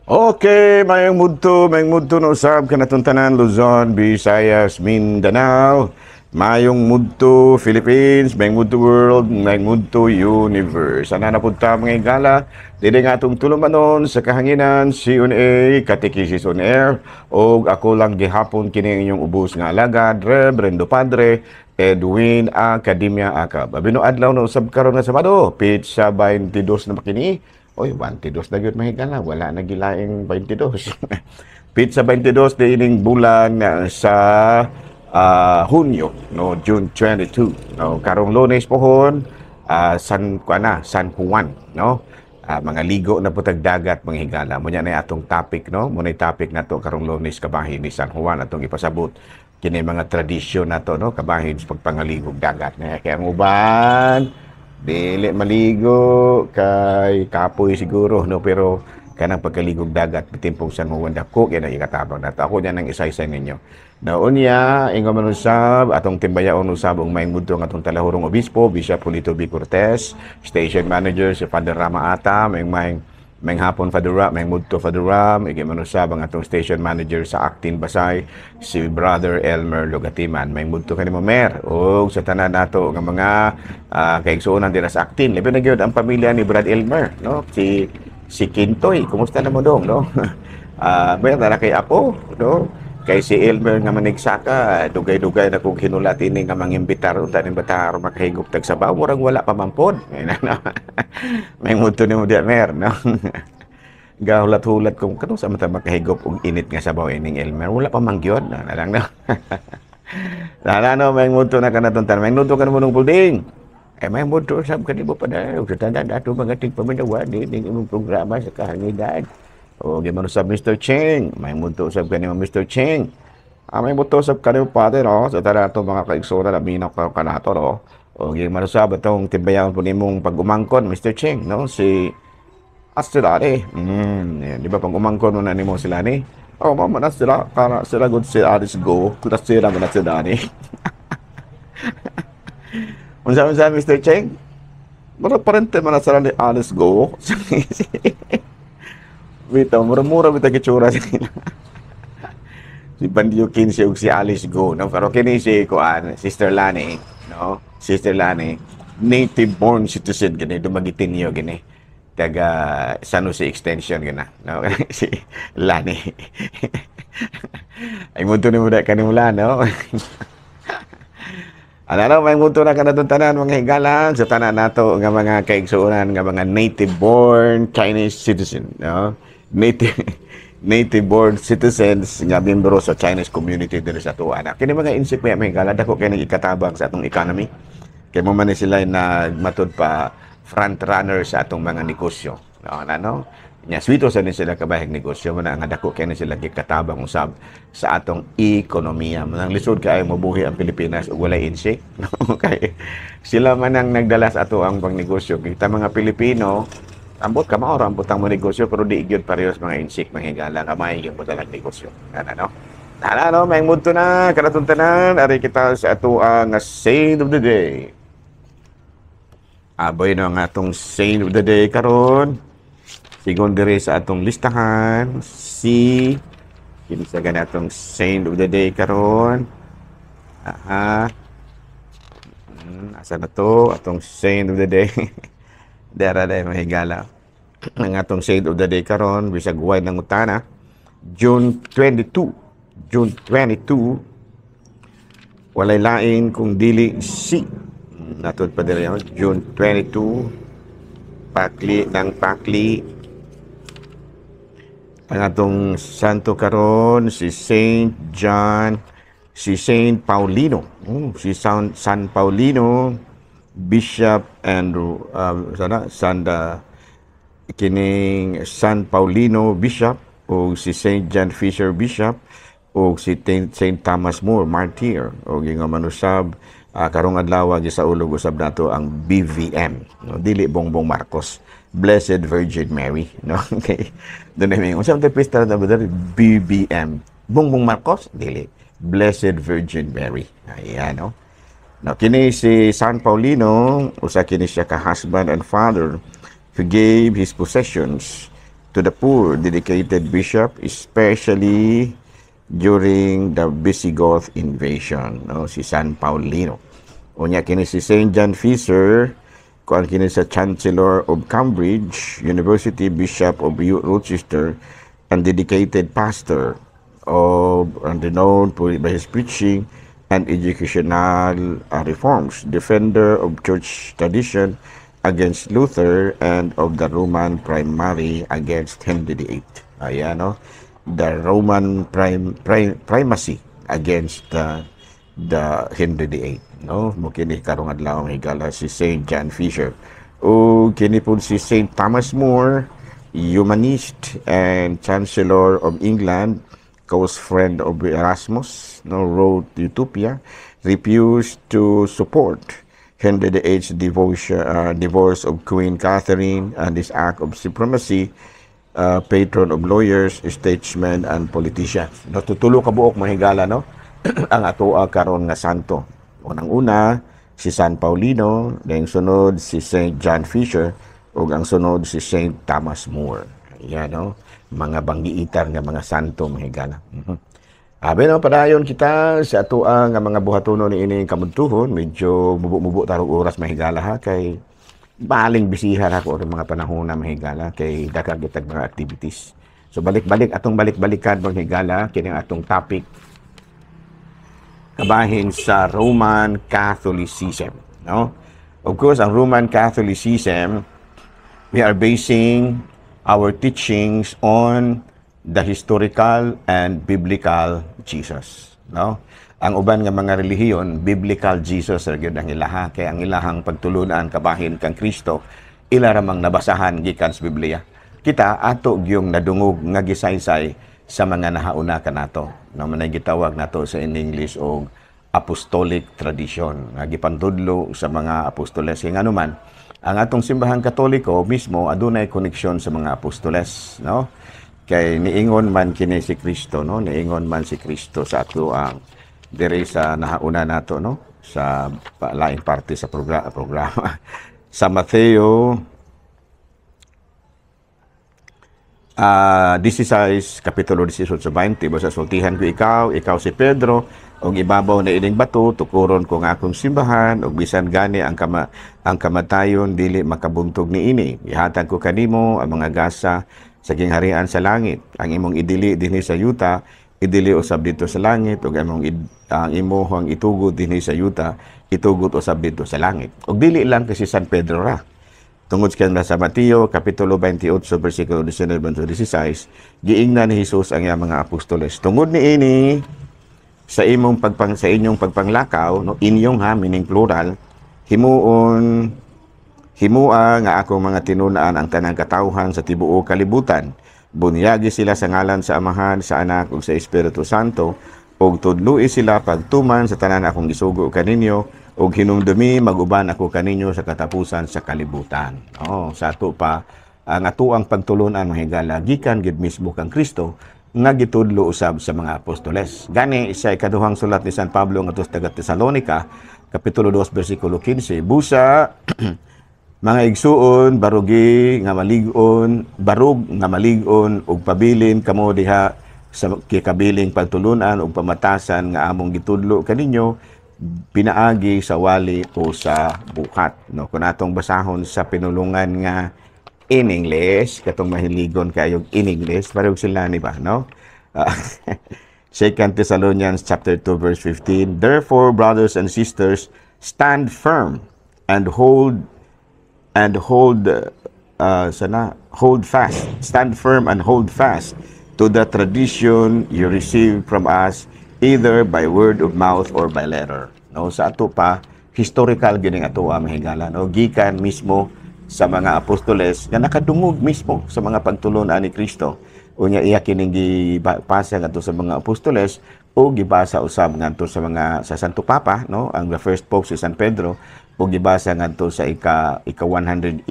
Okay, mayong mudto no usab kanatong tanan, Luzon, Visayas, Mindanao. Mayong mudto Philippines, mayong mudto world, mayong mudto universe. Ana na punta, mga higala, dili nga atong tulumanon sa kahanginan, C&A, Catechesis on Air, og ako lang gihapon kini inyong ubos nga alagad, Reverendo Padre Edwin Academia Acab. Abino adlaw na usab karon nga Sabado, petsa 22 na makini. Oy, 22 na gyud, mga higala, wala na gilaing 22. Petsa 22 di ining bulan sa Hunyo, no, June 22, no? Karong Lunes pohon, San kuana, San Juan, no? Mga ligo na putag dagat, mga higala. Mo na atong topic, no? Mo na topic nato karong Lunes kabahin ni San Juan, atong ipasabot kini mga tradisyon nato, no, kabahin sa pagpangaligog dagat. Na kaya ang uban dili maligo kay kapoy siguro, no, pero kanang pagkaligog dagat timpong San Juan, dako kay na ikatabang nato. Ako niya nang isa-isa ninyo. Naunya, ingon man usab atong timbayaon usab ang maayong mudto ang atong talahurong obispo, Bishop Julito B. Cortez, station manager si Father Rama Ata, may may May hapon, Father Ram, may mudto, Father Ram, igi man usab ang atong station manager sa Actin Basay, si Brother Elmer Lugatiman. May mudto kanimo, Mer, ug sa tanan nato nga mga kaigsuonan dira sa Actin. Labi na gyud ang pamilya ni Brad Elmer, no? Si si Kintoy, kumusta na mo dong, no? Uh, na kay apo, no? Kay si Elmer nga manigsaka, dugay-dugay na kong hinulat ini nga mangimbitar unta ning bata aron makahigop tag sabaw, murag wala pa man pod. May mudto nimo diya, Mer, no? Gahulat-hulat kung kanus sa mata makahigop og init nga sabaw ining Elmer, wala pa man gyud na lang, no. Lala, no, may mudto na kanatong tanan. May mudto ka nung building. Eh, may mudto sab kanimo pa na. Sa tanan ato mga tigpaminawa din imong programa sa kahanginan. O giman usab Mr. Cheng, may mudto usab kanimo, Mr. Cheng. Ah, may mudto usab kanimo, Father, no? Sa tanan ato mga kaigsuonan na minaw ka kanato, no? O giman usab atong timbayaon po nimong pag-umangkon, Mr. Cheng, no? Si Asilani. Yan. Di ba pag umangkon mo na nimo sila ni? Oh, mama na sila, kana sila good si Alice go. Kuta sila mo na sila ni. Unsa unsa, Mr. Cheng? Mura parente man na sila ni Alice Go. Bitaw, mura-mura bitaw gitsura sila. Si Bandido 15 ug si Alice Go, no? Pero kini si kuan, Sister Lani, no? Sister Lani, native born citizen gini, Dumagueteño gini. Taga San Jose Extension gina, no? Si Lani. Ay muto ni mo kanimula, no? Ano no, may muto na kanatong tanan, mga higalan, sa tanan nato nga mga kaigsuonan nga mga native born Chinese citizen, no? Native native born citizens nga miyembro sa Chinese community diri sa atoa na. Kini mga insect, mga higala, dako kay ikatabang sa atong economy. Kay mo man ni sila nagmatud pa front runner sa atong mga negosyo. No, ano? Nya swito sa ni sila kabahig negosyo mo na nga dako kay ni sila gikatabang usab sa atong ekonomiya. Manang lisod kaayo mabuhi ang Pilipinas ug walay insect. No? Kay sila man ang nagdala sa ato ang pangnegosyo. Kita mga Pilipino, ambot ka mao ambot ang mo negosyo, pero di gyud parehas mga insect, mga higala, kamay gyud mo talag negosyo. Ana, no? Tara, no, may mudto na kanatong tanan, ari kita sa ato ang saint of the day. Aboy no ang atong saint of the day karon. Sigon diri sa atong listahan si kinsa gani atong saint of the day karon? Aha. Asa na to atong saint of the day? Dara dai, mahigala. Ang atong saint of the day karon, bisag way nangutana, June 22. June 22, walay lain kung dili si natud pa diri, oh, June 22, pakli ng pakli. Ang atong santo karon si Saint John, si Saint Paulino. Oh, si San Paulino, Bishop and sana San kining San Paulino Bishop o si Saint John Fisher Bishop o si Saint Thomas More Martyr o nga manusab karong adlaw gisaulog usab nato ang BVM, no? Dili Bongbong Marcos, Blessed Virgin Mary, no? Okay, doon may unsa man pista na ba BBM, Bongbong Marcos, dili, Blessed Virgin Mary. Ayan, no? Now, kini si San Paulino, usa kini siya ka husband and father who gave his possessions to the poor, dedicated bishop, especially during the Visigoth invasion, no? Si San Paulino. Unya kini si Saint John Fisher, kuan kini sa Chancellor of Cambridge University, Bishop of Rochester, and dedicated pastor of and renowned by his preaching and educational reforms, defender of church tradition against Luther and of the Roman primacy against Henry VIII. Ayan, no? The Roman primacy against the Henry VIII. No? Mo kini karong adlaw, mga higala, si Saint John Fisher. O kini po si Saint Thomas More, humanist and Chancellor of England, close friend of Erasmus, no, wrote Utopia, refused to support Henry VIII's divorce of Queen Catherine and his act of supremacy, patron of lawyers, statesmen, and politicians. No, tutulo ka buok, mga higala, no? Ang atoa karon nga santo. Unang-una, si San Paulino, then sunod si Saint John Fisher, ug ang sunod si Saint Thomas More. Yan, no? Mga banggiitar nga mga santo, mga higala. Abi no, padayon kita sa atoa nga mga buhatono ni ining kamudtuhon. Medyo mubo-mubo tarong oras, mga higala, ha, kay baling bisihan ako ang mga panahon na, mga higala, kay daghang kitag mga activities. So balik-balik atong balik-balikan, mga higala, kini ang atong topic kabahin sa Roman Catholicism, no? Of course, ang Roman Catholicism, we are basing our teachings on the historical and biblical Jesus, no? Ang uban nga mga relihiyon, biblical Jesus ra gyud ang ilaha, kay ang ilahang pagtulunan kabahin kang Kristo, ila ra mang nabasahan gikan sa Biblia. Kita, ato gyung nadungog nga gisaysay sa mga nahauna kanato. No, manay gitawag nato sa in English og apostolic tradition nga gipantudlo sa mga apostoles. Kay ngano man, ang atong Simbahang Katoliko mismo adunay koneksyon sa mga apostoles, no? Kay niingon man kini si Kristo, no? Niingon man si Kristo sa ato ang diri sa nahauna nato, no? Sa laing parte sa programa. Sa Mateo 16, Kapitulo 18 20, basta sultihan ko ikaw, ikaw si Pedro, ug ibabaw na ining bato tukuron ko ang akong simbahan, ug bisan gani ang kamatayon dili makabuntog niini. Ihatag ko kanimo ang mga gasa sa gingharian sa langit. Ang imong idili dinhi sa yuta, idili usab didto sa langit, ug ang imong itugot dinhi sa yuta, itugot usab didto sa langit. Ug dili lang kasi San Pedro ra. Tungod sa sa Mateo, Kapitulo 28, versikulo 19 to 16, giingnan ni Jesus ang iyang mga apostoles. Tungod niini, sa inyong pagpanglakaw, no, inyong ha, meaning plural, himuon himua nga akong mga tinun-an ang tanang katawhan sa tibuok kalibutan. Bunyagi sila sa ngalan sa Amahan, sa Anak ug sa Espiritu Santo, ug tudloi sila pagtuman sa tanan akong gisugo kaninyo, ug hinumdumi, mag-uban ako kaninyo sa katapusan sa kalibutan. Oh, sa ato pa ang atoang pagtulunan, mga higala, gikan gid mismo kang Kristo nga gitudlo usab sa mga apostoles. Gani sa ikaduhang sulat ni San Pablo ngadto sa taga Tesalonica, kapitulo 2 bersikulo 15, busa, mga igsuon, barugi nga malig-on, barug nga malig-on ug pabilin kamo diha sa kikabiling pagtulunan ug pamatasan nga among gitudlo kaninyo pinaagi sa wali o sa buhat, no? Kung atong basahon sa pinulungan nga in English, katong mahiligon kayo in English, pareho sila ni ba, no? Second Thessalonians chapter 2 verse 15: Therefore, brothers and sisters, stand firm and hold sana hold fast, stand firm and hold fast to the tradition you received from us, either by word of mouth or by letter, no? Sa ato pa, historical gining ato, mga higala, no, gikan mismo sa mga apostoles nga nakadungog mismo sa mga pagtulunan ni Kristo. Unya iya kining gipasa ngadto sa mga apostoles o gibasa usab ngadto sa mga sa Santo Papa, no, ang the first pope si San Pedro, o gibasa ngadto sa ika 188,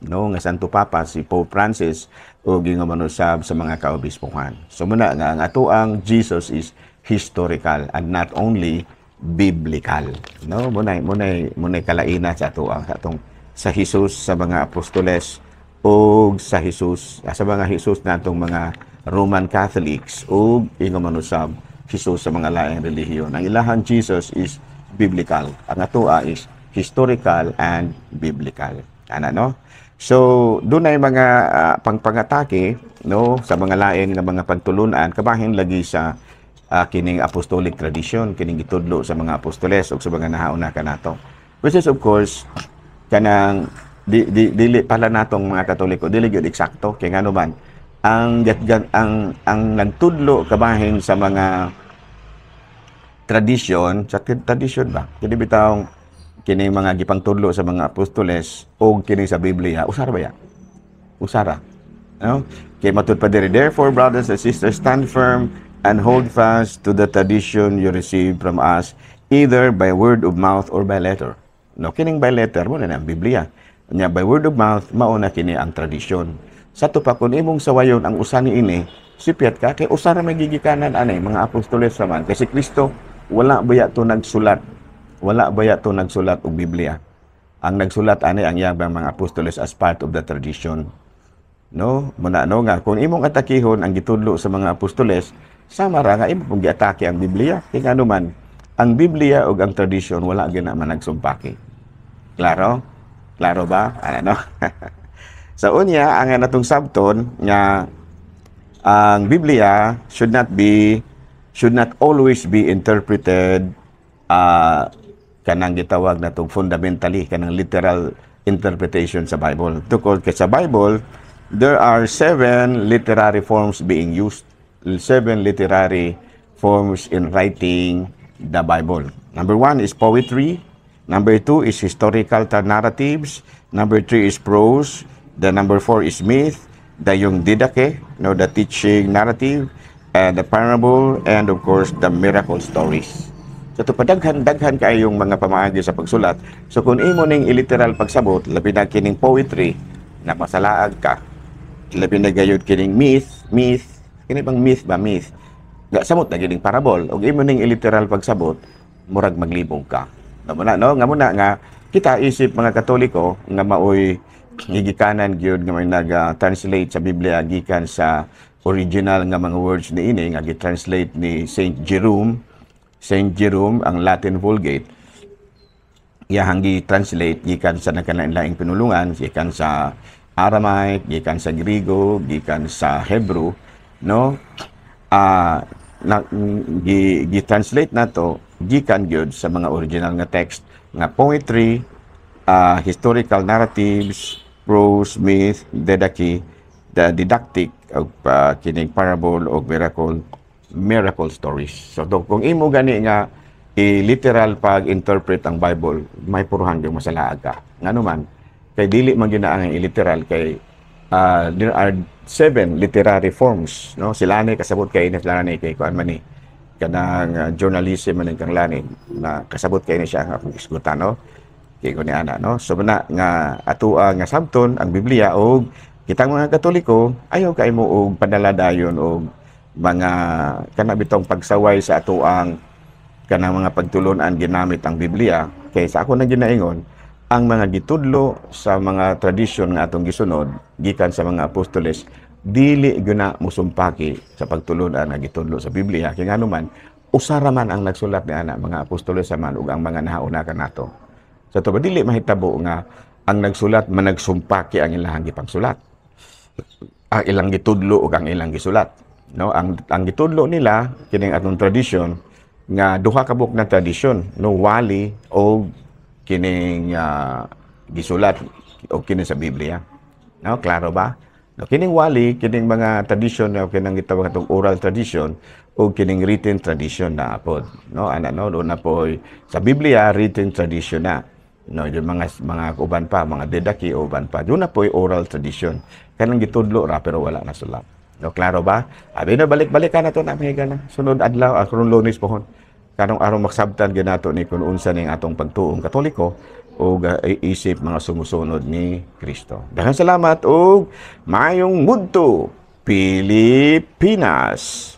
no, nga Santo Papa si Pope Francis, o gingaman usab sa mga kaobispohan. So muna nga ang ato ang Jesus is historical and not only biblical, no? Munay kalaina sa ato ang sa atong sa Jesus sa mga apostoles. og sa Jesus, sa mga Jesus natong mga Roman Catholics ug ingon man usab Jesus sa mga laing relihiyon. Ang ilahang Jesus is biblical. Ang atoa is historical and biblical. Ana, no? So, dunay mga pangpangatake, no, sa mga lain nga mga pagtulunan kabahin lagi sa kining apostolic tradition, kining gitudlo sa mga apostoles ug sa mga nahauna kanato. Which is, of course, kanang di, di, dili pala natong mga Katoliko, dili gyud eksakto kay ngano man ang gatgan ang nagtudlo kabahin sa mga tradisyon, sa tradisyon ba, kini bitawng kini mga gipangtudlo sa mga apostoles o kini sa Biblia, usara ba ya? Usara, no? Kay matud pa diri, "Therefore, brothers and sisters, stand firm and hold fast to the tradition you received from us, either by word of mouth or by letter," no? Kining by letter mao na ang Biblia nya, by word of mouth mao na kini ang tradisyon. Sa pa kung imong sawayon ang usa ni ini, sipyat ka kay usa ra may gigikanan ani, mga apostoles raman. Kasi Kristo, wala baya to nagsulat, wala baya to nagsulat og Biblia. Ang nagsulat ani ang iyang mga apostoles as part of the tradition, no? Muna, no, nga kung imong atakihon ang gitudlo sa mga apostoles, sama ra nga imo pong giatake ang Biblia kay ngano man ang Biblia ug ang tradisyon wala gina man nagsumpaki. Klaro? Klaro ba? Ano, no? Sa unya, ang natong sabton nga ang Biblia should not always be interpreted kanang gitawag natong fundamentally, kanang literal interpretation sa Bible. Tukod kay sa Bible, there are seven literary forms being used. Seven literary forms in writing the Bible. Number one is poetry. Number two is historical narratives. Number three is prose. The number four is myth. The yung didache, no, the teaching narrative, and the parable, and of course, the miracle stories. So ito padaghan-daghan kayong mga pamaagi sa pagsulat. So kung imo ning iliteral pagsabot, labi na kining poetry, na masalaag ka. Labi na gayud kining myth, myth, kini bang myth ba, myth? Ga samot na kining parable. Og imo ning iliteral pagsabot, murag maglibog ka. No, muna, no? Nga muna nga kita isip mga Katoliko nga maoy gigikanan gyud nga may nag-translate sa Biblia gikan sa original nga mga words niini nga gi-translate ni Saint Jerome. Saint Jerome, ang Latin Vulgate iyahang gi-translate gikan sa nagkalain-laing pinulungan, gikan sa Aramaic, gikan sa Griego, gikan sa Hebrew, no? Na, gi-translate nato gikan gyud sa mga original nga text nga poetry, historical narratives, prose, myth, didache, the didactic og kining parable og miracle stories. So do, kung imo gani nga i-literal pag-interpret ang Bible, may puruhan yung masalaag ka. Ngano man, kay dili man gyud na ang iliteral kay there are seven literary forms, no? Sila ni kasabot kay ni, sila ni kay kuan man ni kanang journalism man kang lani na kasabot kay ni siya ang akong isgutan, no? Kay ko ni ana, no? So na nga atoa nga sabton ang Biblia og kitang mga Katoliko, ayaw kay mo og padala dayon og mga kana bitong pagsaway sa atoang kanang mga pagtulunan ginamit ang Biblia. Kay sa ako nang ginaingon, ang mga gitudlo sa mga tradisyon nga atong gisunod gikan sa mga apostoles, dili gyud musumpaki sa pagtulunan nga gitudlo sa Biblia kay ngano man usara man ang nagsulat ni ana, mga apostoles man ug ang mga nahauna kanato. Sa to ba, dili mahitabo nga ang nagsulat managsumpaki ang ilahang gipangsulat, ang ilang gitudlo ug ang ilang gisulat, no? Ang gitudlo nila kining atong tradisyon nga duha ka buok na tradisyon, no, wali o kining gisulat o kini sa Biblia, no? Klaro ba, no? Kining wali, kining mga tradisyon na kinang gitawag atong oral tradition o kining written tradition na pod, no? Ana, no, do na po sa Biblia, written tradition na, no? Yung mga uban pa, mga didache o uban pa, doon na po oral tradition, kanang gitudlo ra pero wala na sulat, no? Klaro ba? Abi na balik-balik ka na to na mga na sunod adlaw, karon Lunes pohon, kanong aron magsabtan ginato ni kung unsa ning atong pagtuong Katoliko ug isip mga sumusunod ni Kristo. Daghang salamat ug maayong mudto, Pilipinas.